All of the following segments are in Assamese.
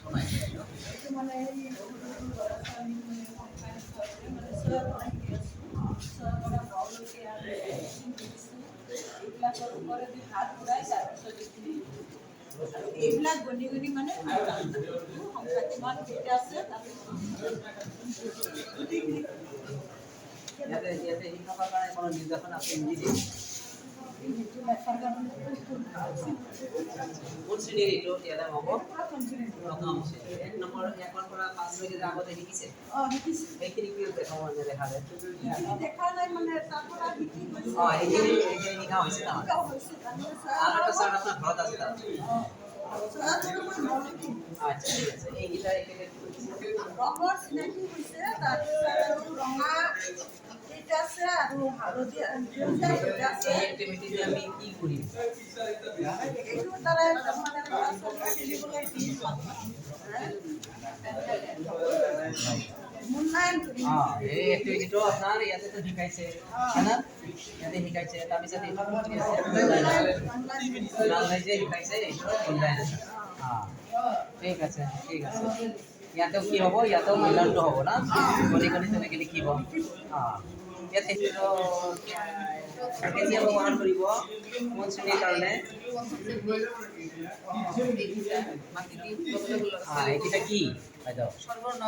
এইটো মানে এই সৰু সৰু ল'ৰা ছোৱালীক মানে সংখ্যা শিকাওঁতে মানে ছয়ৰ পৰা শিকি আছোঁ। ছয়ৰ পৰা নলৈকে আৰু দিছোঁ। এইবিলাকৰ ওপৰেদি হাত ঘূৰাই তাৰপিছত এইখিনি আৰু এইবিলাক গণি গণি মানে সংখ্যা কিমান কেইটা আছে তাৰপিছত গোটেইখিনি। ইয়াতে শিক্ষকৰ কাৰণে কোনো নিৰ্দেশনা আপুনি নিদিয়ে? সেইটো লেখাৰ কাৰণে। কোন শ্ৰেণীৰ এইটো ইয়াতে হ'ব? প্ৰথম শ্ৰেণীৰ। প্ৰথম শ্ৰেণী। এক নম্বৰ, 1ৰ পৰা 5লৈকে যে আগতে শিকিছে? অঁ, শিকিছোঁ। সেইখিনি কি দেখাব নেদেখালে? সেইখিনি দেখা নাই, মানে তাৰ পৰা শিকি গৈছে। অঁ, সেইখিনি শিকা হৈছে তাৰমানে? শিকা হৈছে তাৰমানে। আৰু এটা ছাৰ আপোনাৰ ঘৰত আছে তাৰমানে? অঁ, ছয়ৰ পৰা মই নলৈকে। আচ্ছা, ঠিক আছে। এইকেইটা একেলগে ৰঙৰ চিনাকি হৈছে। তাৰপিছত আৰু ৰঙা কেইটা আছে আৰু হালধীয়া, সেউজীয়া কেইটা আছে। এই এক্টিভিটিতে আমি কি কৰিম? এইটো তাৰে মানে ল'ৰা ছোৱালীক খেলিবলৈ দিম, মূল্যায়ন কৰিম। অঁ, এই এক্টিভিটিটো আপোনাৰ ইয়াতেতো শিকাইছে, হয় না? ইয়াতে শিকাইছে। তাৰপিছত এইটো কি আছে? যে শিকাইছে, এইটো মূল্যায়ন আছে। অঁ, ঠিক আছে, ঠিক আছে। ইয়াতেও কি হ'ব? ইয়াতেও মূল্যায়নটো হ'ব না? গণি গণি তেনেকৈ লিখিব। অঁ, ইয়াত সেইটো কেতিয়া ব্যৱহাৰ কৰিব, কোন শ্ৰেণীৰ কাৰণে? অঁ, এইকেইটা কি বাইদেউ? স্বৰবৰ্ণ।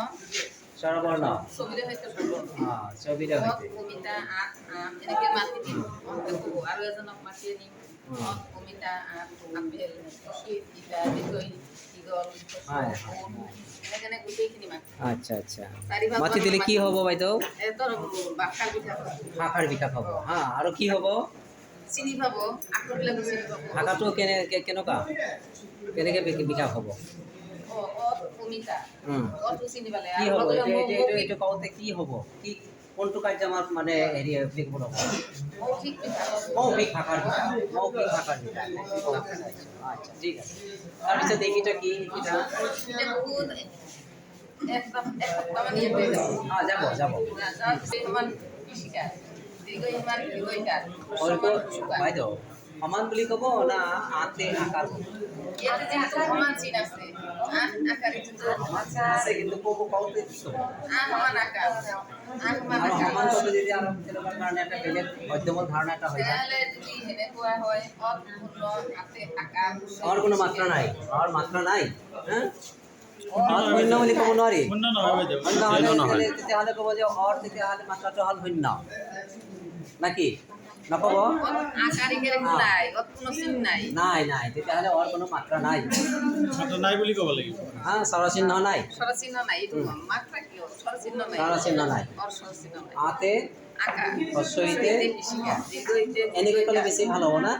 স্বৰবৰ্ণ। ছবিৰে সৈতে স্বৰবৰ্ণ। অঁ, ছবিৰে সৈতে। কবিতা, আঠ, আম, এনেকে মাতি দিম ক'ব আৰু এজনক মাতি আনিম। অমিতা, আম, আপেল, ইটা, দীঘল দীঘল, এনেকে গোটেইখিনি মাতি। আচ্ছা, মাতি দিলে কি হ'ব বাইদেউ? ভাষাৰ বিকাশ। ভাষাৰ বিকাশ হ'ব। হা, আৰু কি হ'ব? চিনি পাব, আখৰবিলাকো চিনি পাব। ভাষাটো কেনেকুৱা, কেনেকৈ বিকাশ হ'ব? কি হ'ব এইটো কওঁতে? কি হ'ব, কি কোনটো কাৰ্য আমাৰ মানে হেৰি এপ্লিকেবল হ'ব? মৌখিক ভাষাৰ বিকাশ, মৌখিক ভাষাৰ বিকাশ। আচ্ছা, ঠিক আছে। তাৰপিছত এইকেইটা কি? এইকেইটা অঁ, যাব যাব। বাইদেউ, সমান বুলি ক'ব না আতে আকাৰ? আছে, কিন্তু ক'ব কওঁতে কি ক'ব? আৰু সমান ক'ব যদি আৰু তেনেকুৱা কাৰণে এটা বেলেগ মধ্যমত ধাৰণা এটা হৈ যায়। অৰ কোনো মাত্ৰা নাই, অৰ মাত্ৰা নাই। হা, শূন্য বুলি ক'ব নোৱাৰি। তেতিয়াহ'লে ক'ব যে অৰ, তেতিয়াহ'লে মাত্ৰাটো হ'ল শূন্য নাকি? নক'ব? নাই নাই, তেতিয়াহ'লে অৰ কোনো মাত্ৰা নাই। নাই বুলি ক'ব লাগিব। হা, স্বৰচিহ্ন নাই। স্বৰচিহ্ন নাই। আতে হস্ৰইতে এনেকৈ ক'লে বেছি ভাল হ'ব না?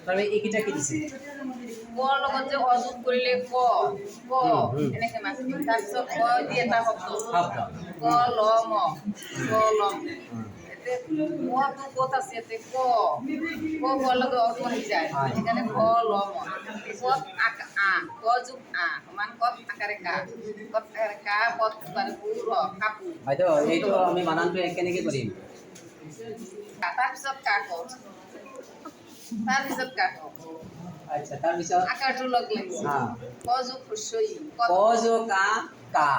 তাৰমানে এইকেইটা কি দিছে? কৰ লগত যে অযোগ কৰিলে ক ক এনেকে মাতি দিম। তাৰপিছত ক দি এটা শব্দ, ক ল ম, কলম। কটো ক'ত আছে ইয়াতে? ক ক কৰ লগত অটো আহি যায়, সেইকাৰণে ক ল ম। কত আক আ, ক যোগ আ সমান কত আকাৰে কা, কত আকাৰে কা, কত আকাৰে কু ৰ, কাপোৰ। বাইদেউ, এইটো আমি বানানটো কেনেকৈ কৰিম? তাৰপিছত কা ক, তাৰপিছত কা ক। আচ্ছা, তাৰপিছত আকাৰটো লগ লাগিছে। ক যোগ হ্ৰস্ব ই, ক যোগ আ কা,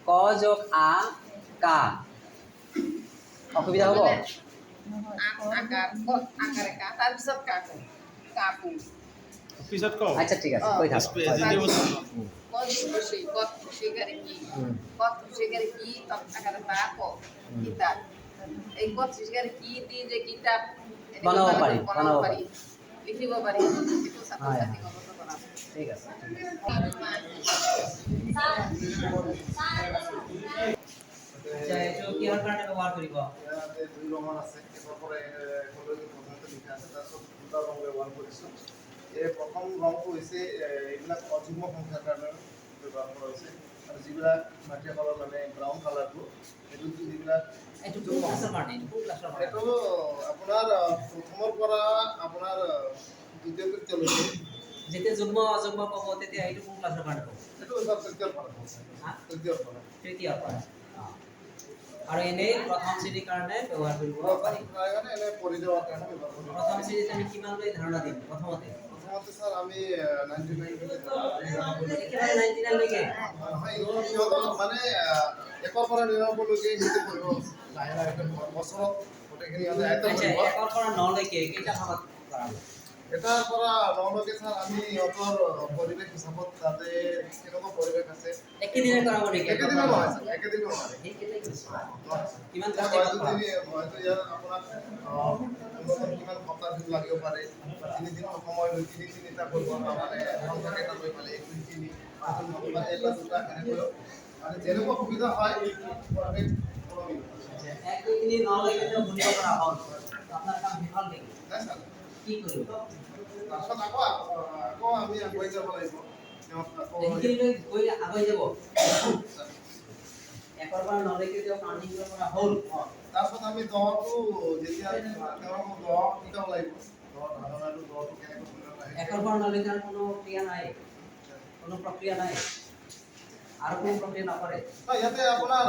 ক যোগ আ কা। অসুবিধা হ'ব? পিছত ক। আচ্ছা, ঠিক আছে, কৈ থাকক। বনাব পাৰি, বনাব পাৰি, লিখিব পাৰি। ঠিক আছে। আচ্ছা, এইটো কিহৰ কাৰণে ব্যৱহাৰ কৰিব? ইয়াতে দুই ৰঙৰ আছে। একৰ পৰা এশলৈকে প্ৰথমতে লিখা আছে, তাৰপিছত দুটা ৰং ব্যৱহাৰ কৰিছোঁ। এই প্ৰথম ৰংটো হৈছে এইবিলাক অযুগ্ম সংখ্যাৰ কাৰণে ব্যৱহাৰ কৰা হৈছে, আৰু যিবিলাক মাটিয়া কালাৰ মানে ব্ৰাউন কালাৰটো, সেইটো যিবিলাক এইটো আপোনাৰ প্ৰথমৰ পৰা আপোনাৰ দ্বিতীয় তৃতীয়লৈকে। যেতিয়া যুগ্ম অযুগ্ম ক'ব, তেতিয়া এইটো কোন ক্লাছৰ কাৰণে ক'ব? সেইটো তৃতীয়ৰ পৰা, তৃতীয়ৰ পৰা। তৃতীয়ৰ পৰা। আৰু এনেই প্ৰথম শ্ৰেণীৰ কাৰণে ব্যৱহাৰ কৰিব পাৰি। এনে পঢ়ি যোৱাৰ কাৰণে ব্যৱহাৰ কৰিব। প্ৰথম শ্ৰেণীত আমি কিমানলৈ ধাৰণা দিম প্ৰথমতে? প্ৰথমতে ছাৰ আমি 99। একেবাৰে 99লৈকে? নহয়, সিহঁতক মানে 1ৰ পৰা 99লৈকে সিহঁতে পঢ়িব, লাহে লাহে বছৰত গোটেইখিনি সিহঁতে আয়ত্ব আচ্ছা। কৰিব। 1ৰ পৰা 9লৈকে কেইটা ভাগত কৰাব? 1ৰ পৰা 9লৈকে ছাৰ, আমি সিহঁতৰ পৰিৱেশ হিচাপত, তাতে কেনেকুৱা পৰিৱেশ আছে। একেদিনে কৰাব নেকি? একেদিনে নহয় ছাৰ, একেদিনে নোৱাৰে। সেইকেইটাই কৈছোঁ, কিমান হয়তো ষ্টেপত কৰাব? হয়তো ইয়াৰ আপোনাক অন্ততঃ কিমান সপ্তাহ দিন লাগিব পাৰে বা 3 দিন সময় লৈ তিনি তিনিটা কৰিব, মানে সংখ্যা কেইটা লৈ পালে 1, 2, 3, হয়তো নতুবা এটা দুটা, সেনেকৈ মানে যেনেকুৱা সুবিধা হয়, পৰিৱেশ সলনি। আচ্ছা, 1, 2, 3, 9লৈকে তেওঁ গুণিব পৰা হ'ল, আপোনাৰ কাম শেষ হ'ল নেকি? নাই ছাৰ। কি কৰিব? তাৰপিছত আকৌ আকৌ আমি আগুৱাই যাব লাগিব, তেওঁক আকৌ সেইখিনিলৈ গৈ আগুৱাই যাব। 1ৰ পৰা 9লৈকে তেওঁ কাউণ্টিং কৰিব পৰা হ'ল। তাৰপিছত আমি 10টো যেতিয়া তেওঁলোকক 10 শিকাব লাগিব, 10ৰ ধাৰণাটো, 10টো কেনেকৈ শূন্যত আহে। 1ৰ পৰা 9লৈকে আৰু কোনো ক্ৰিয়া নাই, কোনো প্ৰক্ৰিয়া নাই, আৰু কোনো প্ৰক্ৰিয়া নকৰে? নহয়, ইয়াতে আপোনাৰ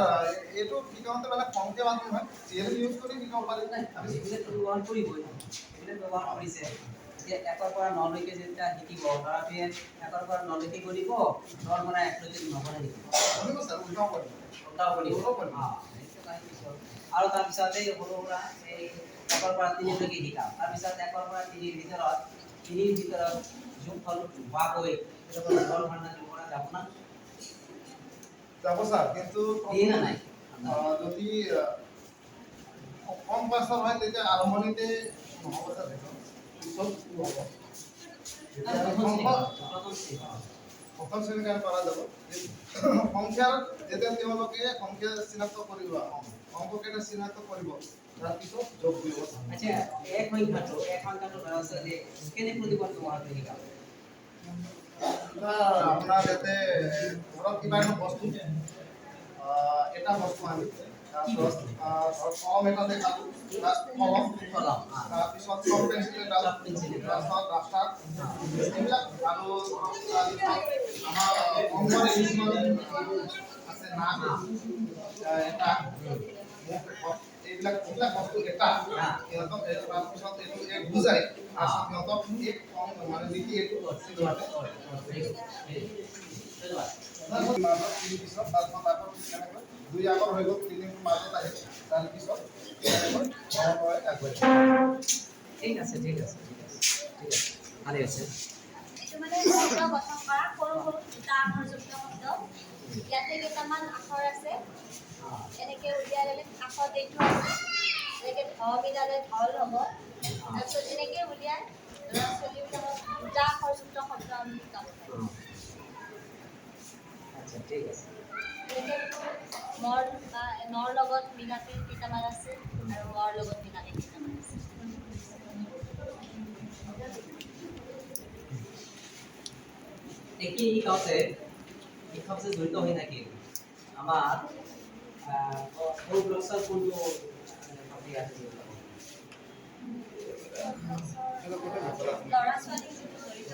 এইটো শিকাওঁতে মানে সংখ্যা মাত্ৰ নহয়, চিএলএম ইউজ কৰি শিকাব পাৰি। নাই, সেইবিলাকতো ব্যৱহাৰ কৰিবই, সেইবিলাক ব্যৱহাৰ কৰিছে। এতিয়া 1ৰ পৰা 9লৈকে যেতিয়া শিকিব ল'ৰাটোৱে, 1ৰ পৰা 9লৈকে কৰিব, 9ৰ পৰা 1লৈকে নকৰে নেকি? কৰিব ছাৰ, উল্টাও পাৰিব। উল্টাও কৰিব। উল্টাও পাৰিব। সেইটো কাৰণে কৈছোঁ। আৰু তাৰপিছত এই সৰু সুৰা এই 1ৰ পৰা 3লৈকে শিকাম, তাৰপিছত 1ৰ পৰা 3ৰ ভিতৰত যোগফল হোৱাকৈ তেনেকুৱা দীঘল ধাৰণা দিব পৰা যাব না? যাব ছাৰ, কিন্তু দিয়ে না নাই? যদি কম বয়সৰ হয়, তেতিয়া আৰম্ভণিতে নহ'ব ছাৰ, সেইটো পিছত হ'ব। যেতিয়া আমি প্ৰথম শ্ৰেণী। সংখ্যা প্ৰথম শ্ৰেণী। প্ৰথম শ্ৰেণীৰ কাৰণে পৰা যাব। সংখ্যাৰ যেতিয়া তেওঁলোকে সংখ্যা চিনাক্ত কৰিব, অংক কেইটা চিনাক্ত কৰিব, তাৰপিছত যোগ দিব। আচ্ছা, এক সংখ্যাটো ল'ৰা ছোৱালীয়ে কেনে প্ৰতিপদ ব্যৱহাৰ কৰি শিকাব? আপোনাৰ ইয়াতে ধৰক কিবা এটা বস্তু, এটা বস্তু আনি, তাৰপিছত ধৰক কলম এটা দেখালোঁ বা কলম। কলম। তাৰপিছত চক পেঞ্চিল এডাল। চক পেঞ্চিল এডাল। তাৰপিছত ৰাস্তাত এইবিলাক আৰু তাৰপিছত আমাৰ অংগৰে কিছুমান আছে, নাক এটা, মুখ এখন, এইবিলাক যিবিলাক বস্তু এটা সিহঁতক তাৰপিছত এইটো এক বুজাই, তাৰপিছত সিহঁতক এক মানে লিখি এইটো ধন্যবাদ। মাজত তিনি, পিছত তাৰপিছত আকৌ ঠিক তেনেকৈ দুই আগৰ হৈ গ'ল, তিনি মাজত আহিল, তাৰপিছত তেনেকৈ ক্ৰমান্বয়ে আগবাঢ়ি। ঠিক আছে, ঠিক আছে, ঠিক আছে, ঠিক আছে, ভালেই আছে। এইটো মানে শব্দ গঠন কৰা সৰু সৰু দুটা আখৰযুক্ত শব্দ। ইয়াতে কেইটামান আখৰ আছে। এনেকে উলিয়াই ল'লে কাষত এইটো আছে, এনেকে ধ মিলালে ঢল হ'ব। তাৰপিছত এনেকে উলিয়াই ল'ৰা ছোৱালীবিলাকক দুটা আখৰযুক্ত শব্দ আমি শিকাব পাৰিম। আচ্ছা, ঠিক আছে। এনেকে মৰ বা নৰ লগত মিলাকে কেইটামান আছে আৰু মৰ লগত মিলাকে কেইটামান আছে। এইখিনি শিকাওঁতে শিক্ষক যে জড়িত হৈ থাকিল, আমাৰ সৰু ব্লকছৰ কোনটো মানে প্ৰক্ৰিয়াটো জড়িত হ'ল? ল'ৰা ছোৱালীক যিটো জড়িত,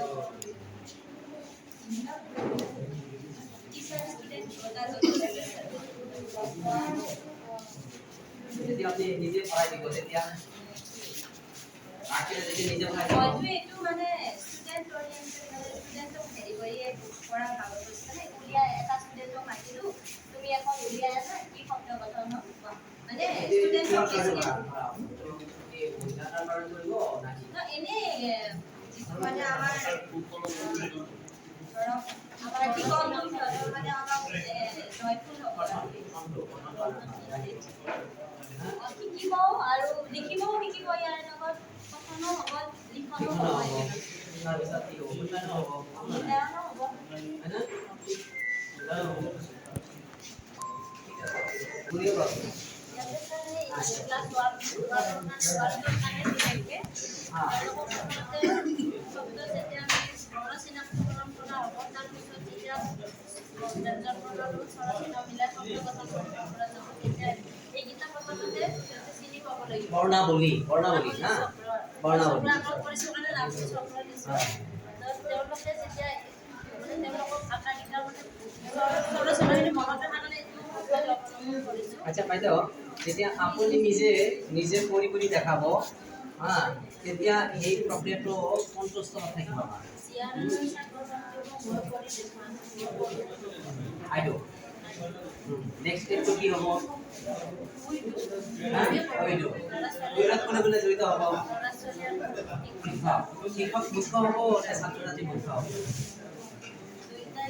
টিচাৰ ষ্টুডেণ্ট দুয়োটা জড়িত আছে। যেতিয়া আপুনি নিজে পঢ়াই দিব, তেতিয়া বাকীৰে যেতিয়া নিজে পঢ়াই দিব। হয়তো এইটো মানে ষ্টুডেণ্ট অৰিয়েণ্টেড, মানে ষ্টুডেণ্টক হেৰি কৰিয়ে কৰা ভাগত হৈছে। মানে উলিয়াই এটা ষ্টুডেণ্টক মাতিলোঁ, তুমি এখন উলিয়াই আনা, কি শব্দ গঠন হ'ল কোৱা। মানে ষ্টুডেণ্টক বেছিকে মূল্যায়ন কৰিব নাকি? ন, এনেই যিটো মানে আমাৰ ধৰক আমাৰ শিকনটো সিহঁতৰ মানে অলপ জয়ফুল হ'ব লাগে। শিকিবও আৰু লিখিবও শিকিব, ইয়াৰ লগত কথনো হ'ব, লিখনো হ'ব একেলগে। তাৰপিছত কি হ'ব? মূল্যায়নো হ'ব। মূল্যায়নো হ'ব। হয়নে? মূল্যায়নো হ'ব। ঠিক আছে, ঘূৰিয়ে প্ৰশ্ন। ইয়াতে ছাৰ, এই ক্লাছ ওৱানটোৰ কাৰণে বিশেষকে তেওঁলোকক প্ৰথমতে শব্দ যেতিয়া আমি বৰ্ণ চিনাক্তকৰণ কৰা হ'ব, তাৰপিছত যেতিয়া ব্যঞ্জন বৰ্ণৰ লগত স্বৰচিহ্ন মিলাই শব্দ গঠন কৰিব পৰা যাব, তেতিয়া এইকেইটা প্ৰথমতে সিহঁতে চিনি পাব লাগিব। বৰ্ণাৱলী, বৰ্ণাৱলী না? বৰ্ণাৱলী। আগত কৰিছোঁ কাৰণে নামটো চক্ৰ দিছোঁ। তেওঁলোকে যেতিয়া মানে তেওঁলোকক আকাৰকেইটা মানে স্বৰচিহ্নখিনি মনত ৰখাৰ কাৰণে এইটো অৱলম্বন কৰিছোঁ। আচ্ছা বাইদেউ, যেতিয়া আপুনি নিজে নিজে কৰি কৰি দেখাব, হা, তেতিয়া এই প্ৰক্ৰিয়াটো কোনটো স্তৰত থাকিব আমাৰ? চিয়াৰ কৰি দেখাম। আইডো। নেক্সট ষ্টেপটো কি হ'ব? উইডো। উইডোত কোনে কোনে জড়িত হ'ব? ল'ৰা ছোৱালী আৰু শিক্ষক মুখ্য হ'ব নে ছাত্ৰ ছাত্ৰী মুখ্য হ'ব? দুইটাই।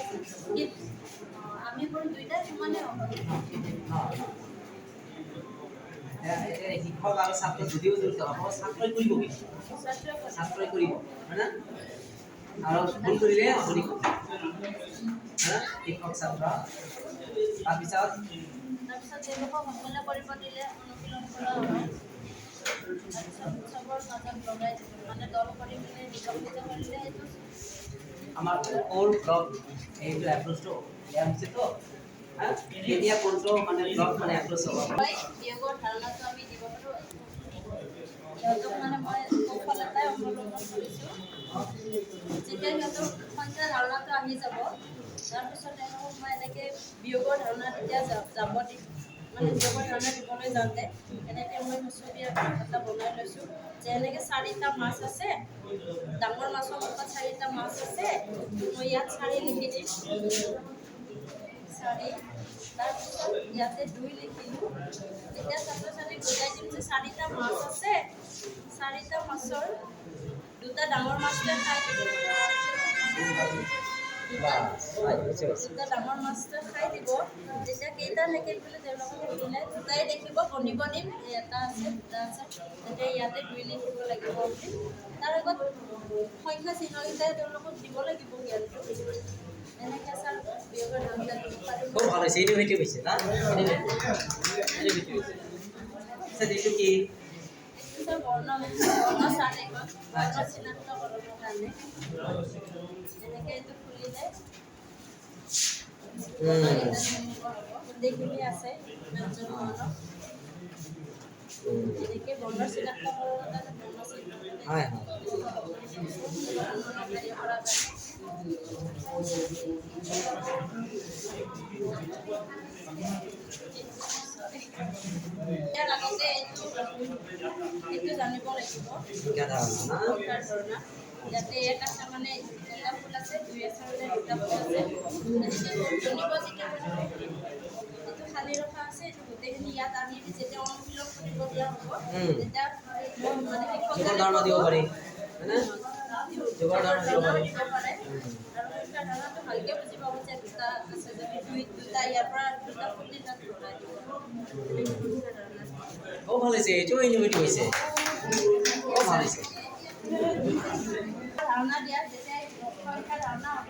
আমি কৰোঁ, দুইটাই সমানে হ'ব। এতিয়া শিক্ষক আৰু ছাত্ৰ যদিও জড়িত হ'ব, ছাত্ৰই কৰিব কি? ছাত্ৰই কৰিব, হয় না? আৰু ভুল কৰিলে আপুনি ক'ব, হা? শিক্ষক ছাত্ৰ। তাৰপিছত তাৰপিছত তেওঁলোকক সকলোৱে কৰিব দিলে অনুশীলন কৰা হ'ব। তাৰপিছত চবৰ মাজত লগাই মানে দল কৰি পিনে বিকশিত কৰিলে সেইটো আমাৰ কোৰ ব্লক এইটো এপ্ৰ'চটো দিয়া হৈছেতো, হা? কেতিয়া কোনটো মানে ব্লক মানে এপ্ৰ'চ হ'ব? হয়, বিয়োগৰ ধাৰণাটো আমি দিব পাৰোঁ সিহঁতক। মানে মই কৌশল এটাই অৱলম্বন কৰিছোঁ। যেতিয়া সিহঁতৰ সংখ্যাৰ ধাৰণাটো আহি যাব, তাৰপিছত তেওঁলোকক মই এনেকৈ বিয়োগৰ ধাৰণা তেতিয়া যাব দিম। মানে বিয়োগৰ ধাৰণা দিবলৈ যাওঁতে এনেকৈ মই ছবি এটা বনাই লৈছোঁ যে এনেকৈ চাৰিটা মাছ আছে, ডাঙৰ মাছৰ মুখত চাৰিটা মাছ আছে। মই ইয়াত চাৰি লিখি দিম, চাৰি। তাৰপিছত ইয়াতে দুই লিখিলোঁ। তেতিয়া ছাত্ৰ ছাত্ৰীক বুজাই দিম যে চাৰিটা মাছ আছে, চাৰিটা মাছৰ দুটা ডাঙৰ মাছটোৱে খাই দিব, দুটা ডাঙৰ মাছটোৱে খাই দিব। তেতিয়া কেইটা থাকিল বুলি তেওঁলোকে সুধিলে দুটাই দেখিব, গণিব দিম, এটা আছে, দুটা আছে, তেতিয়া ইয়াতে দুই লিখিব লাগিব বুলি। তাৰ আগত সংখ্যা চিহ্নকেইটাই তেওঁলোকক দিব লাগিব জ্ঞানটো। এনেকৈ ছাৰ বিয়োগৰ ধাৰণা দিব পাৰোঁ। খুব ভাল হৈছে, ইনোভেটিভ হৈছে না? ইনোভেটিভ হৈছে। আচ্ছা, এইটো কি? এইটো ছাৰ বৰ্ণ, বৰ্ণ চাৰ্ট এখন, বৰ্ণ চিনাক্তকৰণৰ কাৰণে। এনেকৈ এইটো খুলিলে গোটেইখিনি আছে ব্যঞ্জন বৰ্ণ। এনেকৈ বৰ্ণ চিনাক্তকৰণৰ কাৰণে বৰ্ণ চিহ্ন হয় হয় হেৰি কৰাৰ কাৰণে। ইয়াৰ আগতে এইটো জানিব লাগিব। সংখ্যা ধাৰণা না? সংখ্যাৰ ধাৰণা। ইয়াতে এক আছে মানে এটা ফুল আছে, দুই আছে মানে দুটা ফুল আছে। এনেকৈ গণিব যেতিয়া পাৰিব, এইটো খালী ৰখা আছে, এইটো গোটেইখিনি ইয়াত আনি যেতিয়া অনুশীলন কৰিব দিয়া হ'ব, তেতিয়া মই মানে যোগৰ ধাৰণা দিব পাৰি, হয়নে? যোগৰ ধাৰণা দিব পাৰি। দিব পাৰে আৰু সংখ্যাৰ ধাৰণাটো ভালকৈ বুজি পাব যে দুটা আছে যদি দুই, দুটা ইয়াৰ পৰা দুটা ফুল দি তাত ভৰাই দিব। তেনেকৈ সংখ্যাৰ ধাৰণা। খুব ভাল হৈছে, এইটোও ইনোভেটিভ হৈছে, খুব ভাল হৈছে। ধাৰণা দিয়া যেতিয়া সংখ্যাৰ ধাৰণা হ'ব।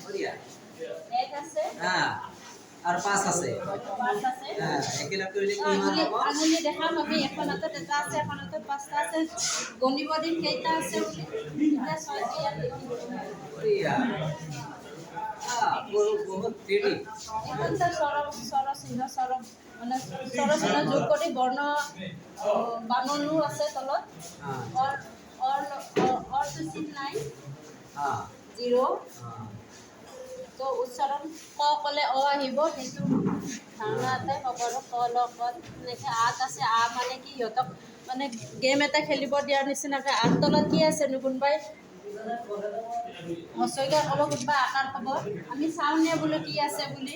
বঢ়িয়া। এক আছে আৰু পাঁচ আছে, পাঁচ আছে। একেলগ কৰিলে কিমান হ'ব? আঙুলি দেখাম আমি, এখন হাতত এটা আছে, এখন হাতত পাঁচটা আছে। গণিব দিম কেইটা আছে বুলি, তেতিয়া ছয়টো ইয়াত লিখি দিব। বঢ়িয়া, বহুত ক্ৰিয়েটিভ। এখন স্যাৰ স্বৰ, স্বৰ চিহ্ন, স্বৰ মানে স্বৰ চিহ্ন যোগ কৰি বৰ্ণ বাননো আছে তলত। অৰ, অৰ, অৰটো চিন নাই, জিৰ'। তো উচ্চাৰণ ক ক'লে অ আহিব, সেইটো ধাৰণা এটাই ক'ব। আৰু ক ল ক এনেকৈ আত আছে। আ মানে কি, সিহঁতক মানে গেম এটা খেলিব দিয়াৰ নিচিনাকৈ আৰ তলত কি আছেনো, কোনোবাই হস্ৰইকাৰ ক'ব, কোনোবাই আকাৰ ক'ব। আমি চাওঁনে বোলো কি আছে বুলি,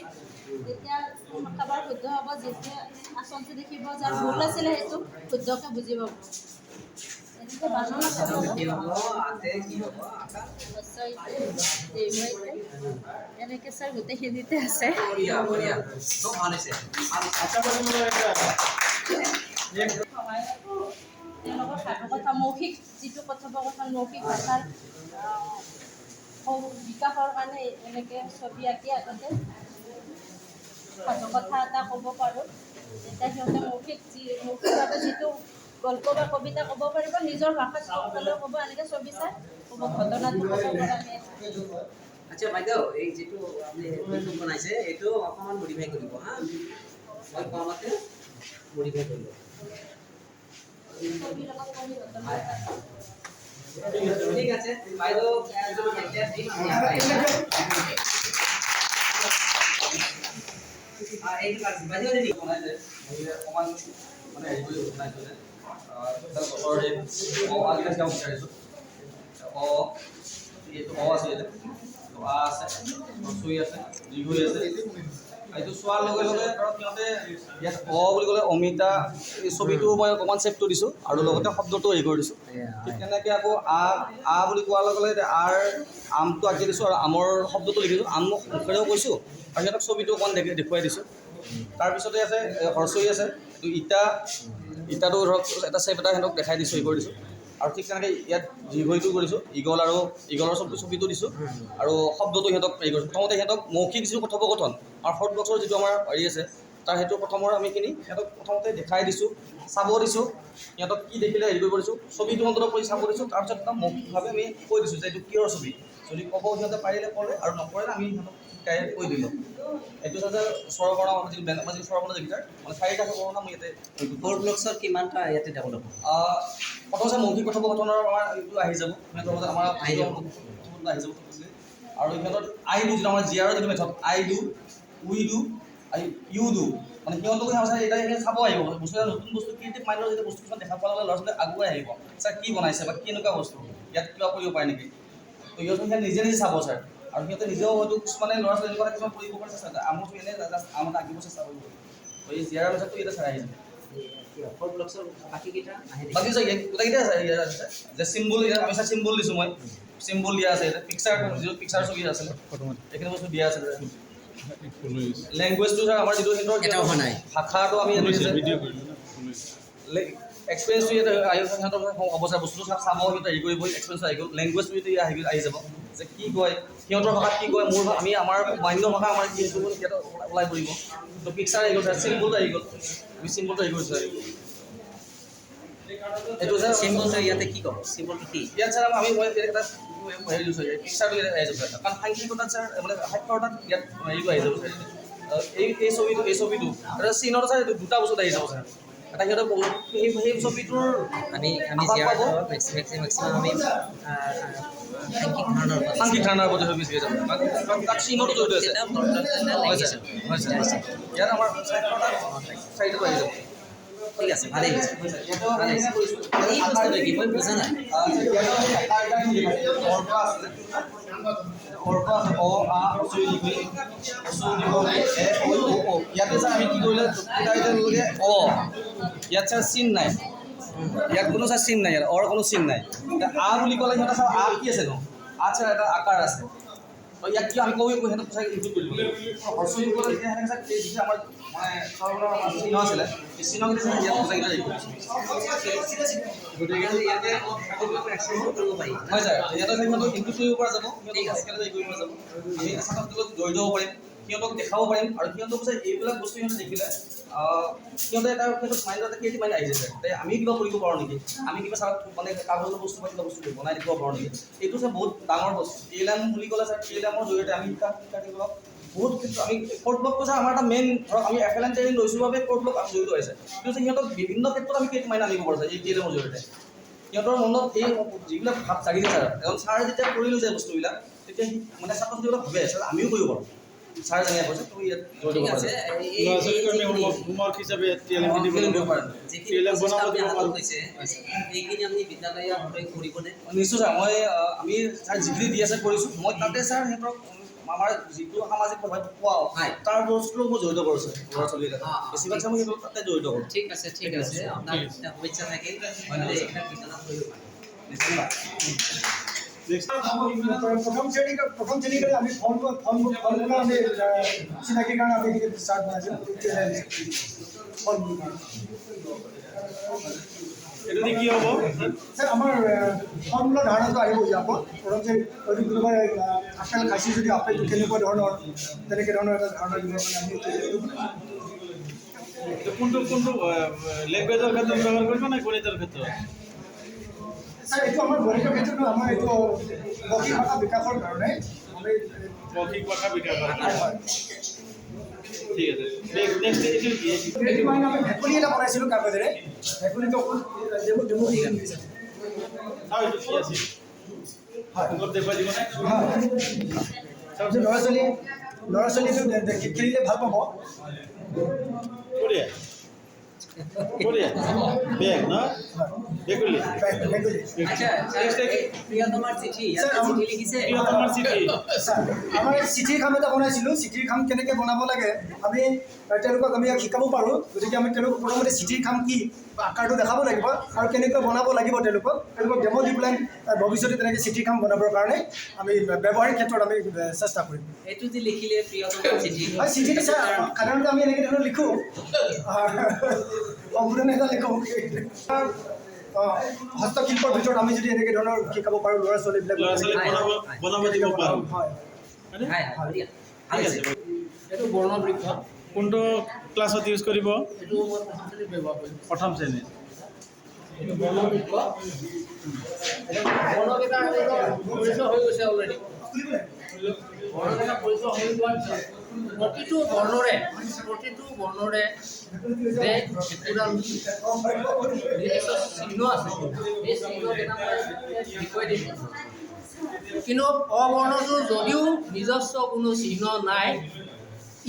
তেতিয়া কাৰোবাৰ শুদ্ধ হ'ব, যেতিয়া আচলটো দেখিব, যাৰ ভুল আছিলে সেইটো শুদ্ধকৈ বুজি পাব। এনেকৈ বানন আছে তলত। কি হ'ব? আতে কি হ'ব? আকাৰ। এনেকৈ ছাৰ গোটেইখিনিতে আছে। বঢ়িয়া বঢ়িয়া, খুব ভাল হৈছে, ভাল হৈছে। তেওঁলোকৰ সাধু কথা, মৌখিক যিটো কথোপকথন, মৌখিক ভাষাৰ বিকাশৰ কাৰণে এনেকৈ ছবি আঁকি আগতে সাধু কথা এটা ক'ব পাৰোঁ। তেতিয়া সিহঁতে মৌখিক যি মৌখিকভাৱে যিটো গল্প বা কবিতা ক'ব পাৰিব, নিজৰ ভাষাত ক'লেও ক'ব, এনেকৈ ছবি চাই ক'ব, ঘটনাটো ক'ব পৰাকৈ। আচ্ছা বাইদেউ, এই যিটো আপুনি নতুন বনাইছে, এইটো অকণমান মডিফাই কৰিব। হা, মই কোৱা মতে মডিফাই কৰিব। ছবিৰ লগত পঢ়ি ঘটনা। হয়, ঠিক আছে বাইদেউ, একজন এতিয়া দিম আমি আগুৱাই। এইটো কাটছি বাইদেউ, ৰেডি। অকণমান মানে হেৰি কৰি বনাইছোঁ যে গছৰ এই অ আ কেইটা শিকাব বিচাৰিছোঁ। অ, এইটো অ আছে, ইয়াতে আ আছে, হ্ৰস্ব ই আছে, দীৰ্ঘ ই আছে। এইটো চোৱাৰ লগে লগে ধৰক সিহঁতে ইয়াত অ বুলি ক'লে অমিতা, এই ছবিটো মই অকণমান চেপটো দিছোঁ আৰু লগতে শব্দটো হেৰি কৰি দিছোঁ। ঠিক তেনেকৈ আকৌ আ আ বুলি কোৱাৰ লগে লগে আৰ আমটো আঁকি দিছোঁ আৰু আমৰ শব্দটো লিখিছোঁ, আম মুখেৰেও কৈছোঁ আৰু সিহঁতক ছবিটো অকণমান দেখুৱাই দিছোঁ। তাৰপিছতে আছে হ্ৰস্ব ই আছে, এইটো ইটা, ইটাটো ধৰক এটা চেপ এটা সিহঁতক দেখাই দিছোঁ, হেৰি কৰি দিছোঁ। আৰু ঠিক তেনেকৈ ইয়াত দীৰ্ঘ ইটো কৰিছোঁ, ইগল আৰু ইগলৰ ছবিটো দিছোঁ আৰু শব্দটো সিহঁতক হেৰি কৰিছোঁ। প্ৰথমতে সিহঁতক মৌখিক যিটো কথোপকথন আৰু শৰ্ট বক্সৰ যিটো আমাৰ হেৰি আছে তাৰ সেইটো প্ৰথমৰ আমি এইখিনি সিহঁতক প্ৰথমতে দেখাই দিছোঁ, চাব দিছোঁ, সিহঁতক কি দেখিলে হেৰি কৰিব দিছোঁ, ছবিটো অন্ততঃ কৰি চাব দিছোঁ। তাৰপিছত একদম মৌখিকভাৱে আমি কৈ দিছোঁ যে এইটো কিহৰ ছবি, যদি ক'ব সিহঁতে পাৰিলে ক'লে আৰু নকৰিলে আমি সিহঁতক শিকাই কৈ দিলোঁ। এইটো হৈছে স্বৰবৰ্ণ, যিটো আমাৰ যিটো স্বৰবৰ্ণ যিকেইটাৰ মানে চাৰিটা স্বৰবৰ্ণ আমি ইয়াতে ফ'ৰ ব্লকছৰ কিমানটা ইয়াতে ডেভেলপ হ'ব? প্ৰথম হৈছে মৌখিক কথোপকথনৰ আমাৰ এইটো আহি যাব, সিহঁতৰ মাজত আমাৰ আহি যাব। আহি যাব। আৰু সিহঁতৰ আই do যিটো আমাৰ জি আৰৰ যিটো method, I do, we do, you do, মানে সিহঁতকো এতিয়া সেইখিনি চাব আহিব বস্তু এটা, নতুন বস্তু ক্ৰিয়েটিভ মাইণ্ডৰ যেতিয়া বস্তু কিছুমান দেখা পোৱাৰ লগে ল'ৰা ছোৱালী আগুৱাই আহিব, ছাৰ কি বনাইছে বা কেনেকুৱা বস্তু, ইয়াত কিবা কৰিব পাৰে নেকি। তো সিহঁতে নিজে নিজে চাব ছাৰ, আৰু সিহঁতে নিজেও হয়তো কিছুমানে ল'ৰা ছোৱালী এনেকুৱা কিছুমান কৰিব কাৰণে চেষ্টা কৰে, আমৰ ছবি এনেই জাষ্ট আম এটা আঁকিব চেষ্টা কৰিব। তো এই জি আৰৰ মেথডটো ইয়াতে ছাৰ আহি যাব। ফ'ৰ ব্লকছৰ বাকীকেইটা আহে? বাকী ছাৰ গোটেইকেইটাই আছে ইয়াত আছে যে চিম্বল, ইয়াত আমি ছাৰ চিম্বল দিছোঁ, মই চিম্বল দিয়া আছে ইয়াতে, পিকচাৰ যিটো পিকচাৰ ছবি আছিলে এইখিনি বস্তু দিয়া আছে। লেংগুৱেজটো ছাৰ আমাৰ যিটো সিহঁতৰ ভাষাটো আমি এক্সপিৰিয়েঞ্চটো ইয়াতে আহি সিহঁতৰ হ'ব ছাৰ, বস্তুটো চাব সিহঁতে হেৰি কৰিব, এক্সপিৰিয়েঞ্চ আহি গ'ল। লেংগুৱেজটো এতিয়া আহি যাব যে কি কয় সিহঁতৰ ভাষাত, কি কয় মোৰ, আমি আমাৰ মান্য ভাষা আমাৰ কি সেইটো সিহঁতে ওলাই পৰিব। তো পিকচাৰ আহি গ'ল ছাৰ, চিম্বলটো আহি গ'ল, আমি চিম্বলটো আহি গ'ল ছাৰ। এইটো ছাৰ চিম্বলটো ইয়াতে কি ক'ব, চিম্বলটো কি? ইয়াত ছাৰ আমি মই এটা হেৰি দিছোঁ, পিকচাৰটো ইয়াত আহি যাব ছাৰ, কাৰণ সাংখ্যিকতাত ছাৰ মানে সাক্ষৰতাত ইয়াত হেৰিটো আহি যাব ছাৰ। এই এই ছবিটো, এই ছবিটো এটা চিনত ছাৰ, এইটো দুটা বস্তুত আহি যাব ছাৰ। এটা সিহঁতে সেই সেই ছবিটোৰ আমি আমি মেক্সিমাম আমি সাংখ্যিক ধাৰণাৰ প্ৰতি বেছিকৈ যাব, কাৰণ তাত চিনতো জড়িত আছে। হয় ছাৰ, হয় ছাৰ, ইয়াত আমাৰ সাক্ষৰতাত চাৰিটাটো আহি যাব। ঠিক আছে, ভালেই হৈছে, ভালেই হৈছে। এই বস্তুটো কি মই বুজা নাই। অ আ ইয়াতে ছাৰ আমি কি কৰিলে অ, ইয়াত ছাৰ চিন নাই, ইয়াত কোনো ছাৰ চিন নাই, ইয়াত অৰ কোনো চিন নাই। আ বুলি ক'লে সিহঁতে ছাৰ আ কি আছে নো, আ ছাৰ এটা আকাৰ আছে, তো ইয়াত কি আমি কওঁ সিহঁতক ছাৰ ইনক্লুড কৰিব লাগিব। হ্ৰস্ব ই ক'লে তেতিয়া সেনেকৈ ছাৰ এই যিটো আমাৰ মানে স্বৰবৰ্ণৰ আমাৰ চিহ্ন আছিলে, এই চিহ্নকেইটা ছাৰ ইয়াত বুজাই লাগিব। গতিকে ইয়াতে কৰিব পাৰি। হয় ছাৰ, ইয়াতে সিহঁতক ইনক্লুড কৰিব পৰা যাব, সিহঁতক একেলগে হেৰি কৰিব পৰা যাব, আমি ছাত্ৰ ছাত্ৰীৰ লগত জড়িত হ'ব পাৰিম, সিহঁতক দেখাব পাৰিম। আৰু সিহঁতক যে এইবিলাক বস্তু সিহঁতে দেখিলে সিহঁতে এটা সিহঁতৰ মাইণ্ডত এটা ক্ৰিয়েটিভ মাইণ্ড আহি যায় যে আমি কিবা কৰিব পাৰোঁ নেকি, আমি কিবা ছাৰক মানে কাগজৰ বস্তু বা কিবা বস্তু বনাই দেখুৱাব পাৰোঁ নেকি। এইটো ছাৰ বহুত ডাঙৰ বস্তু। টি এল এম বুলি ক'লে ছাৰ, টি এল এমৰ জৰিয়তে আমি শিক্ষাৰ্থীসকলক বহুত ক্ষেত্ৰত আমি ফ'ৰ্থ ব্লকটো ছাৰ আমাৰ এটা মেইন, ধৰক আমি এফ এল এন ট্ৰেইনিং লৈছোঁ বাবে ফ'ৰ্থ ব্লক জড়িত হৈছে, কিন্তু সিহঁতক বিভিন্ন ক্ষেত্ৰত আমি ক্ৰিয়েটিভ মাইণ্ড আনিব পাৰোঁ ছাৰ এই টি এল এমৰ জৰিয়তে। সিহঁতৰ মনত এই যিবিলাক ভাৱ জাগিছে ছাৰ, এজন ছাৰে যেতিয়া কৰি লৈ যায় বস্তুবিলাক, তেতিয়া মানে ছাত্ৰ ছাত্ৰীবিলাক ভাবে ছাৰ আমিও কৰিব পাৰোঁ, ছাৰ যেনেকৈ কৈছে তুমি ইয়াত জড়িত ঠিক আছে। এইখিনি আপুনি বিদ্যালয়ত কৰিবনে? নিশ্চয় ছাৰ, মই আমি ছাৰ যিখিনি দি আছে কৰিছোঁ, মই তাতে ছাৰ সিহঁতক আমাৰ যিটো সামাজিক প্ৰভাৱ পোৱাওঁ তাৰ বস্তুটো মই জড়িত কৰোঁ ছাৰ, ল'ৰা ছোৱালীকেইটা বেছিভাগ ছাৰ মই সিহঁতক তাতে জড়িত কৰোঁ। ঠিক আছে, ঠিক আছে, আপোনাৰ শুভেচ্ছা থাকিল। কৰিব পাৰে। ধন্যবাদ। প্ৰথম শ্ৰেণীৰ কাৰণে আমি ফল ফলমূলৰ আমি চিনাকিৰ কাৰণে আমি চাৰ্ট বনাইছিলোঁ, ফলমূলৰ কাৰণে। এইটো কি হ'ব ছাৰ? আমাৰ ফলমূলৰ ধাৰণাটো আহিব ইয়াৰ পৰা। প্ৰথম শ্ৰেণী হয়তো কোনোবাই আপেল খাইছে যদি আপেলটো কেনেকুৱা ধৰণৰ, তেনেকৈ ধৰণৰ এটা ধাৰণা দিবৰ কাৰণে আমি এইটো বনাইছোঁ। কোনটো কোনটো লেংগুৱেজৰ ক্ষেত্ৰত ব্যৱহাৰ কৰিব নে গণিতৰ ক্ষেত্ৰত? ছাৰ এইটো আমাৰ গণিতৰ ক্ষেত্ৰত নহয়, আমাৰ এইটো মৌখিক ভাষা বিকাশৰ কাৰণে আমি মৌখিক ভাষা বিকাশৰ হয়। ঠিক আছে। নেক্সট এইটো কি? ক্ৰিয়েটিভ মাইণ্ড আমি ভেকুলী এটা বনাইছিলোঁ কাগজেৰে, ভেকুলীটো ডেমো ডেমো চাওঁ এইটো কি আছিল, হয় অলপ দেখুৱাই দিবনে? হয়। তাৰপিছত ল'ৰা ছোৱালীটো খেলিলে ভাল পাব। বঢ়িয়া। বঢ়িয়া। বেগ ন, বেগুলি। ভেকুলী। আচ্ছা স্যাৰ, এই প্ৰিয়তমাৰ চিঠি, ইয়াতে চিঠি লিখিছে। প্ৰিয়তমাৰ চিঠি। ছাৰ, আমাৰ চিঠিৰ খাম এটা বনাইছিলোঁ। চিঠিৰ খাম কেনেকৈ বনাব লাগে আমি তেওঁলোকক আমি শিকাব পাৰোঁ। গতিকে আমি তেওঁলোকক প্ৰথমতে চিঠিৰ খাম কি আকাৰটো দেখাব লাগিব আৰু কেনেকৈ বনাব লাগিব তেওঁলোকক ডেম' দি পেলাই ভৱিষ্যতে তেনেকৈ চিঠিৰ খাম বনাবৰ কাৰণে আমি ব্যৱহাৰিক ক্ষেত্ৰত আমি চেষ্টা কৰিম। এইটো যে লিখিলে প্ৰিয়তমাৰ চিঠি। হয়, চিঠিটো ছাৰ সাধাৰণতে আমি এনেকৈ ধৰণৰ লিখোঁ, সম্বোধন এটা লিখোঁ। অঁ, হস্তশিল্পৰ ভিতৰত আমি যদি এনেকৈ ধৰণৰ শিকাব পাৰোঁ ল'ৰা ছোৱালীবিলাক। ল'ৰা ছোৱালীক বনাব দিব পাৰোঁ। হয়। হয়নে? হয় হয়, বঢ়িয়া, ভাল ঠিক হৈছে। আছে। এইটো বৰ্ণবৃক্ষ। কোনটো ক্লাছত ইউজ কৰিব? এইটো মই প্ৰথম শ্ৰেণীত ব্যৱহাৰ কৰিম। প্ৰথম শ্ৰেণীত। এইটো বৰ্ণবৃক্ষ। বৰ্ণকেইটা পৰিচয় হৈ গৈছে অলৰেডি। বৰ্ণকেইটা পৰিচয় হৈ যোৱাৰ পিছত প্ৰতিটো বৰ্ণৰে যে একোডাল নিৰ্দিষ্ট চিহ্ন আছে, সেই চিহ্নকেইটা মই দেখুৱাই দিম। কিন্তু অবৰ্ণটোৰ যদিও নিজস্ব কোনো চিহ্ন নাই,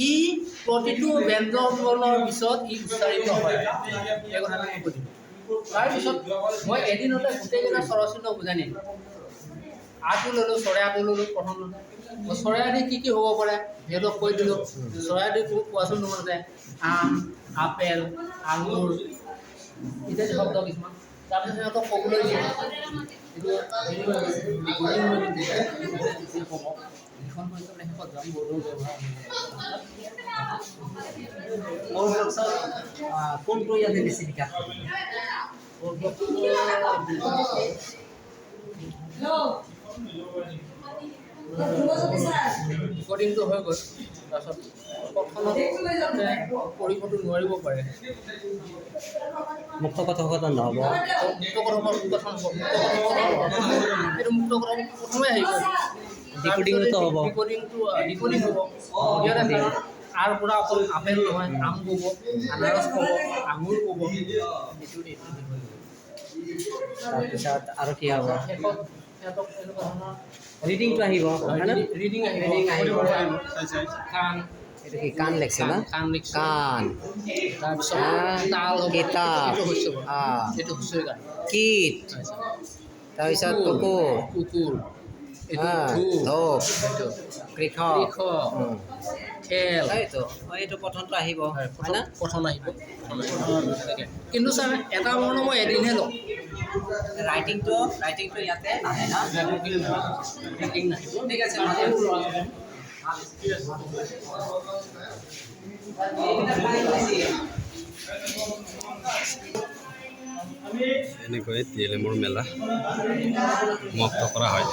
ই প্ৰতিটো ব্যঞ্জন বৰ্ণৰ পিছত ই উচ্চাৰিত হয়, এই কথাটো মই কৈ দিম। তাৰপিছত মই এদিনতে গোটেইকেইটা স্বৰচিহ্ন বুজাই নিদিওঁ। আটো ল'লোঁ, চৰাইটো ল'লোঁ প্ৰথম। চৰাই দি কি কি হ'ব পাৰে সিহঁতক কৈ দিলোঁ। চৰাই দি কোৱাচোন তোমালোকে। আম, আপেল, আঙুৰ ইত্যাদি শব্দ কিছুমান। তাৰপিছত সিহঁতক ক'বলৈ দিয়ে। এইটো হেৰি হৈ গৈছে, ৰেকৰ্ডিং হৈ গৈছে, ক'ব। লিখন পৰীক্ষা শেষত যাম বৰ্ডৰ ব্যৱহাৰ। মোৰ বক্সত কোনটো ইয়াতে বেছি বিকাশ কৰিব? ৰেকৰ্ডিংটো হৈ গ'ল। তাৰপিছত কথনত পঢ়িবতো নোৱাৰিব পাৰে। মুক্ত কথোপকথন নহ'ব। মুক্ত কথোপকথন হ'ব। মুক্ত কথোপকথন, এইটো মুক্ত কথোপকথন প্ৰথমে আহিব। ডিকোডিংটো হ'ব। ডিকোডিং হ'ব ইয়াতে, কাৰণ আৰ পৰা অকল আপেল নহয়, আম ক'ব, আনাৰস ক'ব, আঙুৰ ক'ব, এইটো এইটো। তাৰপিছত আৰু কি হ'ব? শেষত সিহঁতক এনেকুৱা ধৰণৰ ৰিডিংটো আহিব, হয় না? ৰিডিং আহিব। ৰিডিং আহিব। কাণ। এইটো কি কাণ লিখছে না? কাণ লিখছে। কাণ। তাৰপিছত তাল হ'ব। কিতাপ। এইটো হৈছে এইটো হুঁচৰি গান। কীট। তাৰপিছত কুকুৰ। কুকুৰ, এইটো ধূপ। ধূপ। এইটো কৃষক। কৃষক। খেল। এইটো প্ৰথমটো আহিব, হয়। হয় না? প্ৰথম আহিব, তেনেকে। কিন্তু ছাৰ, এটা বৰ্ণ মই এদিনহে লওঁ। ৰাইটিংটো ইয়াতে নাহে না? ৰাইটিং নাহিব। ঠিক আছে, ভালে হৈছে। ভাল হৈছে। এইবিলাক পাই গৈছে। এনেকৈ টি এল এমৰ মেলা সমাপ্ত কৰা হয়।